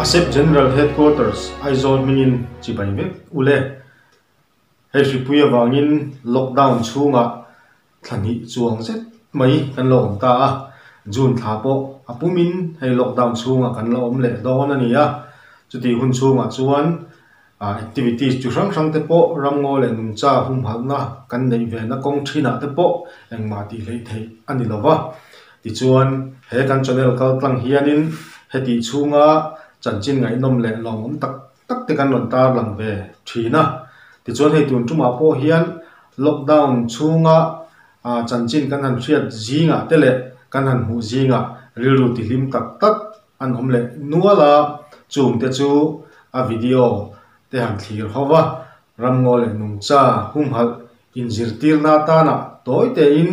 ASEP General Headquarters, Aizawl hmingin chibai vek u le. Hei hripui avangin lockdown chhungah thla hnih chuang zet mai kan lo awm ta a, June thla pawh a pumin hei lockdown chhungah kan la awm leh dawn a ni a, chutih hun chhungah chuan activities chi hrang hrang te pawh ramngaw leh nungcha humhalhna kan neih ve na kawng thinah te pawh engmah tih hleih theih a ni lo va. Tichuan he kan channel kal tlang hianin hetih chhunga chanchin ngaihnawm leh lawmawm tak tak te kan rawn tarlang ve thin a. Tichuan hei tun tumah pawh hian lockdown chhunga chanchin kan han hriat zingah te leh kan han hmuh zingah rilru tihlim tak tak an awm leh nual a, chung te chu a video te han thlir ho va, ramngaw leh nungcha humhalh inzirtirna atana tawi tein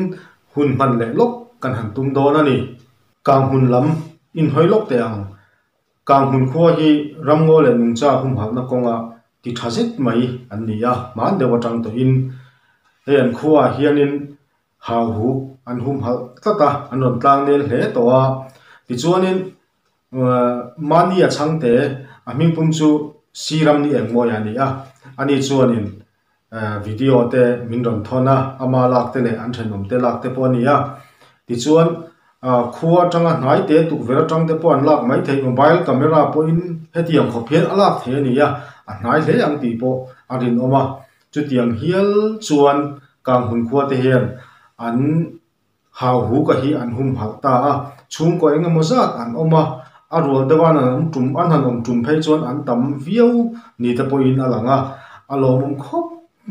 hun hman leh lawk kan han tum dawn a ni. Kang hmun lam inhawi lawk teh ang. Kang hmun khua hi ramngaw leh nungcha humhalhna kawnga ti tha zet mai an ni a, hman deuh atang tawhin hei an khuaah hianin Hau huk an humhalh tlat a, an rawn tlang nel hle tawh a. Tichuanin mahni a chhangte a hmingpum chu Siram ni engmawi a ni a, ani chuanin video te min rawn thawn a, ama lak te leh an thenawm te lak te pawh a ni a. Tichuan khua atanga hnai te tukverh atang te pawh an lak mai theih, mobile camera pawhin hetiang khawp hian a lak thei a ni a, a hnai hle ang tih pawh a rinawm a. Chutiang hial chuan Kanghmun khua te hian an hau hu ka hi an humhalh ta a, chhungkaw eng emaw zat an awm a, a rual deuh an han awm tum an han awm tum phei chuan an tam viau ni te pawhin a lang a, a lawmawm khawp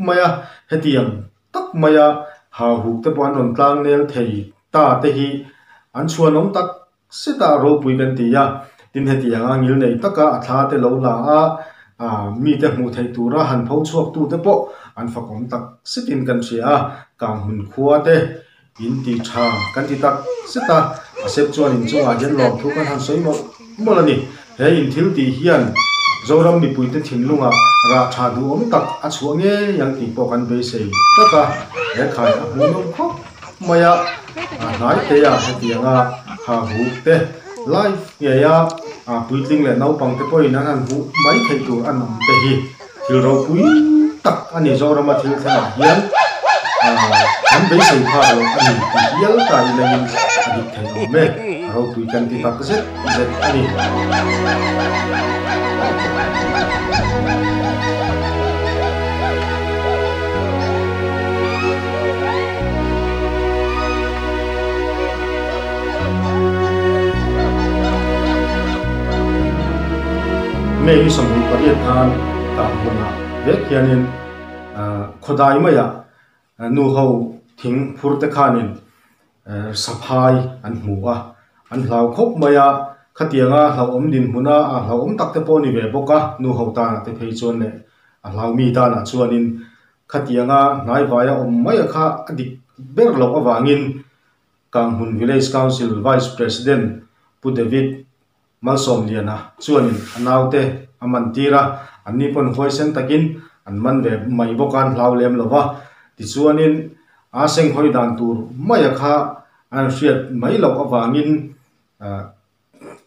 mai a, hetiang tak maia hau huk te pawh an rawn tlang nel thei ta te hi an chhuanawm tak Setah ropui kan ti a, tin hetianga ngil nei taka a thla te lo la a, mite hmuh theih tura han pho chhuak tu te pawh an fakawm tak setin kan hria a, Kanghmun khua te in ti tha kan ti tak set a, a sep chuan inchungah hian lawmthu kan han sawi mawlh mawlh a ni. He in thil tih hian Zoram mipuite thinlungah rah tha duhawm tak a chhuah ngei ang tih pawh kan beisei tlat a, he khai a hmuhnawm khawp mai a, a hnai te a hetianga ha huk te live ngei a puitling leh naupang te pawhin an han hmuh mai theih tur an awm te hi thil ropui tak a ni. Zorama thil thlengah hian an beisei phak loh a ni tih hial ta ilangin a dik thei awm e, a ropui kan ti tak zet zet a ni. May ni 28 khan tah hmunah vek hianin khawdai maiah nu ho thing phur te khanin saphai an hmu a, an hlau khawp mai a, khatianga hlauhawm dinhmuna a hlauhawm tak te pawh a ni ve bawk a, nu ho tanah te phei chuan leh a hlaumi tanah chuanin Khatianga hnaivaia awm mai a kha a dik ber loh avangin Kanghmun Village Council Vice President Pu David Malsawmliana chuanin a naute a man tir a, anni pawn huaisen takin an man ve mai bawk a, an hlau lem lo va. Tichuanin a senghawi dan tur mai a kha an hriat mai loh avangin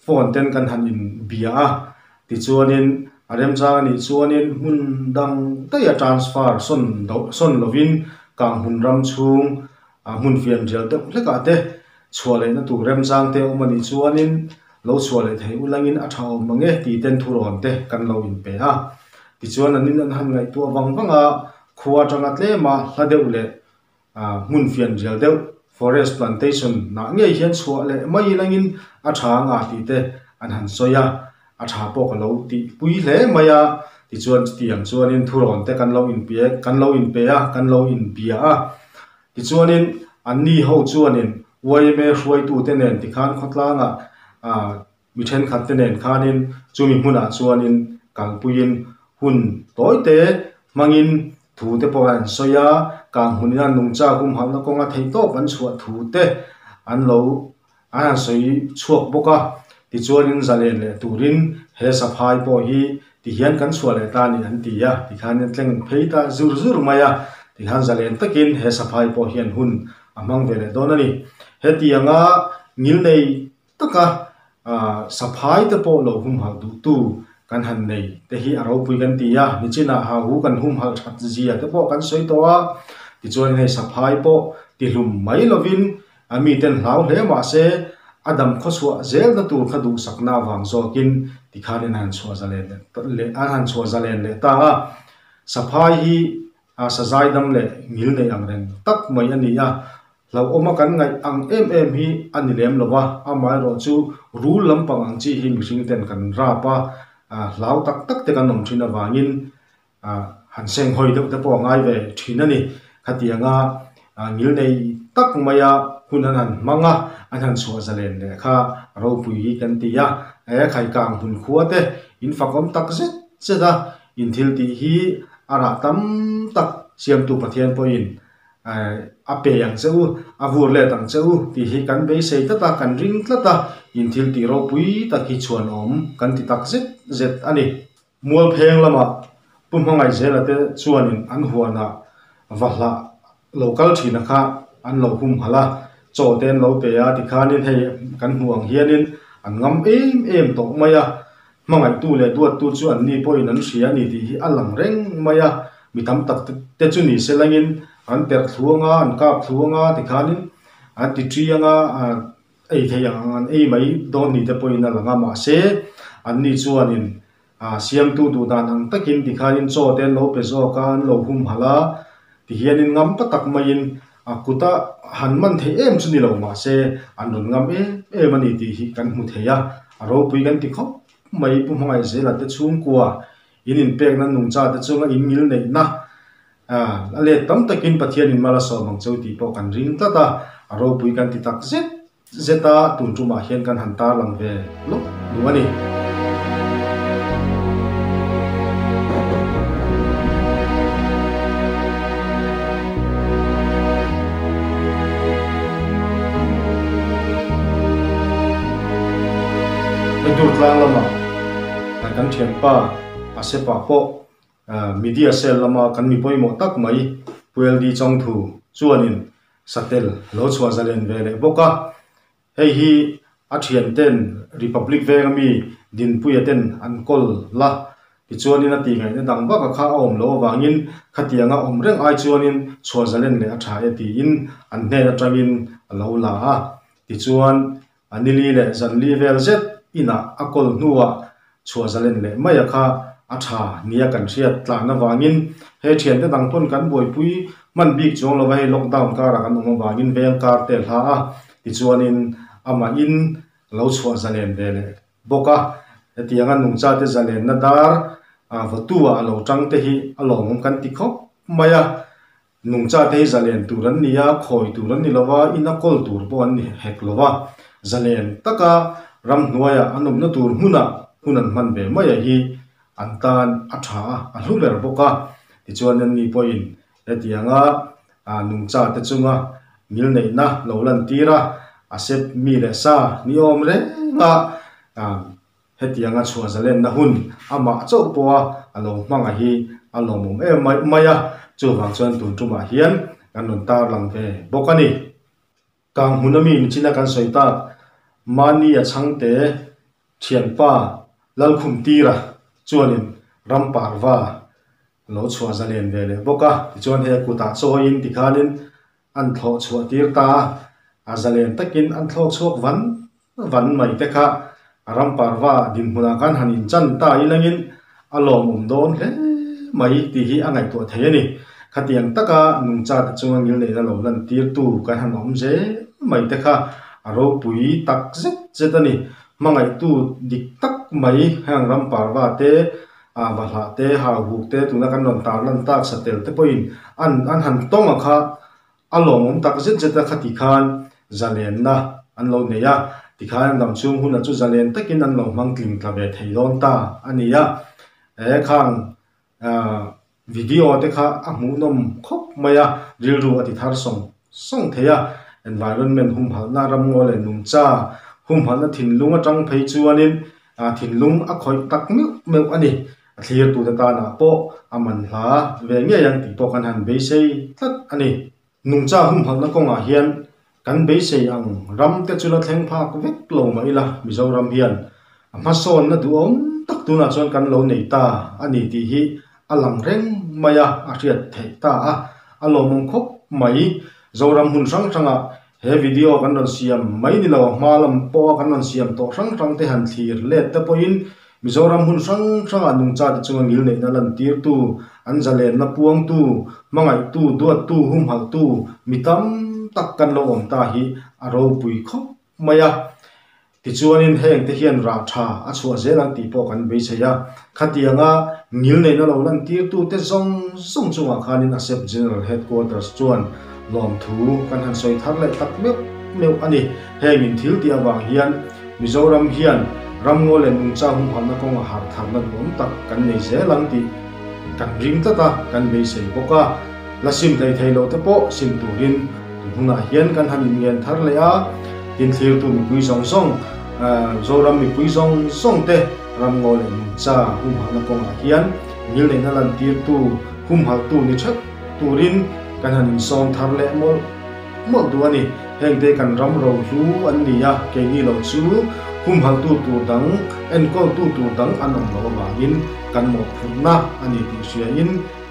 phone ten kan han in bia a, tichuanin a remchang a nih chuanin hmun dang daih a transfer sawn doh sawn lovin kang hmun ram chhung ah hmun fian rial deuh hlek ah te chhuah leh na tur remchang te awm a nih chuanin lo chhuah leh thei ulangin a tha awm ang e tih ten thurawn te kan lo in pe a, tichuan an in an han ngaihtuah vang vang a, khua atanga tlem a hla deuh leh hmun fian rial deuh forest plantation nah ngei hian chhuah leh mai ilangin a tha anga tih te an han sawi a, a tha pawh ka lo tih pui hle mai a, tichuan chutiang chuanin thurawn te kan lo inpe kan lo inpe a kan lo inbia a, tichuanin anni ho chuanin yma hruaitute nen tikhan khawtlangah ah mi thenkhat te nen khanin chumi hmunah chuanin kalpuiin hun tawi te hmangin thu te pawh an sawi a, kang hmunin an nungcha humhalhna kawnga theihtawp an chhuah thu te an lo an han sawi chhuak bawk a, tichuanin zalen leh turin he saphai pawh hi tihian kan chhuah leh ta a ni an ti a, tikhan an tleng phei ta zur zur mai a, tikhan zalen takin he saphai pawh hian hun a hmang ve leh dawn a ni. Hetianga ngilnei taka. Saphai te pawh lo humhalh duhtu kan han nei te hi a ropui kan ti a, nichinah hauhu kan humhalh that zia te pawh kan sawi tawh a, tichuan hei saphai pawh tihlum mai lovin a miten hlau hle mah se a dam khawchhuah zelna tur kha duhsakna avang zawkin tikhanin an han chhuah zalen leh an han chhuah zalen leh ta a, saphai hi a sazai dam leh ngil neih ang reng tak mai a ni a, Hlauhawma kan ngaih ang em em hi a ni lem lo va, amaherawh chu rul lampang ang chi hi mihring ten kan rap a, hlau tak tak te kan awm thin avangin han seng hawi deuh te pawh a ngai ve thin a ni. Khatianga ngil nei tak maia hun an han hmang a, an han chhuah zalen leh kha ropui hi kan ti a, he khaikang hmun khua te in fakawm tak zet zet a, in thil tih hi a rah tam tak siamtu Pathian pawhin A pe ang che u, a vur let ang che u tih hi kan beisei tlat a, kan ring tlat a, in thil tih ropui tak hi chhuan awm kan ti tak zet zet a ni. Mualpheng lamah Pu Hmangaihzela te chuanin an huanah va hlah lo kal thina kha an lo humhalh a, chaw te an lo pe a tikhanin hei kan hmuh ang hianin an ngam em em tawh mai a, Hmangaihtu leh duattu chu anni pawhin an hria a ni tih hi a lang reng mai a, mi tam tak te chu ni se langin an perh thluang a, an kap thluang a tikhanin an ti ṭi anga ei theih ang ang an ei mai dawn ni te pawhin a lang a, mahse anni chuanin siamtu duh dan ang takin tikhanin chaw te an lo pe zawk a, an lo humhalh a, tihianin ngam ta tak maiin a kuta han man theih em chu ni lo mahse an rawn ngam em em a ni tih hi kan hmu thei a, a ropui kan ti khawp mai Pu Hmangaihzela te chhungkua in inpekna nungcha te chunga in ngil neihna a let tam takin Pathian in mal a sawm ang cheu tih pawh kan ring tlat a, a ropui kan ti tak zet zet a tun tumah hian kan han tarlang ve lawk duh a ni. Hei tlang lama kan thianpa a sepa pawh media cell lama kan mi pawimawh tak mai Pu LD Chawngthu chuanin Satel lo chhuah zalen ve leh bawk a, hei hi a thianten Republic venga mi Dinpuia ten an kawl la tichuanin a tihngaihna dang vak a kha a awm loh avangin khatianga awm reng ai chuanin chhuah zalen leh a tha e tiin an hnen atangin a lo la a, tichuan A nili leh zanli vel zet inah a kawl hnuah chhuah zalen leh mai a kha a tha nia kan hriat tlan avangin he thiante dang pawn kan buaipui hman bik chuang lova hei lockdown karah kan awm avangin veng kar te hla a tichuanin amahin lo chhuah zalen ve leh bawk a. Hetianga nungchate zalenna dar vawtu-ah a lo tang te hi a lawmawm kan ti khawp mai a. Nungchate hi zalen tur an ni a, khawi tur an ni lo va, ina kawl tur pawh an ni hek lo va. Zalen taka ramhnuaia an awmna tur hmunah hun an hman ve mai a hi an tan a tha a, a hlu ber bawk a. Tichuan anni pawhin hetianga nungchate chunga ngilneihna lo lantir a, a sep mi leh sa ni awm renga Hetianga chhuah zalenna hun amah chauh pawha a lo hmanga hi a lawmawm em mai mai a, chuvang chuan tun tumah hian kan rawn tarlang ve bawk a ni. Kang hmuna mi nichina kan sawi tak Mani a chhangte thianpa Lalkhumtira chuanin Ramparva lo chhuah zalen ve leh bawk a, tichuan he kutah chawiin tikhanin an thlawh chhuah tir ta a, a zalen takin an thlawk chhuak van van mai te kha a ram parva dinhmunah khan han inchan ta ilangin a lawmawm dawn hle mai tih hi a ngaihtuah thei a ni. Khatiang taka nungcha te chunga ngilneihna lo lantirtu kan han awm zel mai te kha a ropui tak zet zet a ni. Hmangaihtu dik tak mai heng ram parva te A va hlah te, hau huk te, tuna kan rawn tar lan tak satel te pawhin an an han tawng a kha a lawmawm tak zet zet a khati khan zalenna an lo nei a, tikhan an dam chhung hunah chu zalen takin an lo hmang tling tla ve thei dawn ta a ni a. He khang video te kha a hmuhnawm khawp mai a, rilru a ti thar sawng sawng thei a, environment humhalhna ramngaw leh nungcha humhalhna thinlung atang phei chuanin A thinlung a khawih tak meuh meuh a ni. A thlirtute tanah pawh a man hla ve ngei ang tih pawh kan han beisei tlat a ni. Nungcha humhalhna kawngah hian Kan beisei ang ram te chu la thleng phak vek lo mah ila Mizoram hian a hmasawnna duhawm tak tunah chuan kan lo nei ta a ni tih hi a lang reng mai a, a hriat theih ta a, a lawmawm khawp mai. Zoram hmun hrang hrangah he video kan rawn siam mai ni lo, hma lam pawha kan rawn siam tawh hrang hrang te han thlir let te pawhin Mizoram hmun hrang hrangah nungchate chunga ngilneihna lantirtu, an zalenna puangtu, hmangaihtu, duattu, humhalhtu mi tam tak kan lo awm ta hi a ropui khawp mai a. Tichuanin hengte hian rah tha a chhuah zel ang tih pawh kan beisei a. Khatianga ngilneihna lo lantirtute zawng zawng chungah khanin ASEP General Headquarters chuan lawmthu kan han sawi thar leh tak meuh meuh a ni. Heng in thil tih avang hian Mizoram hian ramngaw leh nungcha humhalhna kawnga harh tharna duhawm tak kan nei zel ang tih kan ring tlat a, kan beisei bawk a. La sim hlei thei lo te pawh sim turin tun hunah hian kan han inngen thar leh a, tin thlirtu mipui zawng zawng, Zoram mipui zawng zawng te ramngaw leh nungcha humhalhna kawngah hian ngilneihna lantirtu, humhalhtu ni theuh turin kan han insawm thar leh mawlh mawlh duh a ni. Hengte kan ram rohlu an ni a, keini lo chu humhalhtu tur dang, enkawltu tur dang an awm loh avangin kan mawhphurhna a ni tih hriain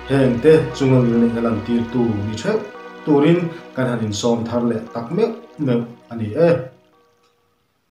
hengte chunga ngilneihna lantirtu ni theuh turin kan han insawm thar leh tak meuh meuh a ni e.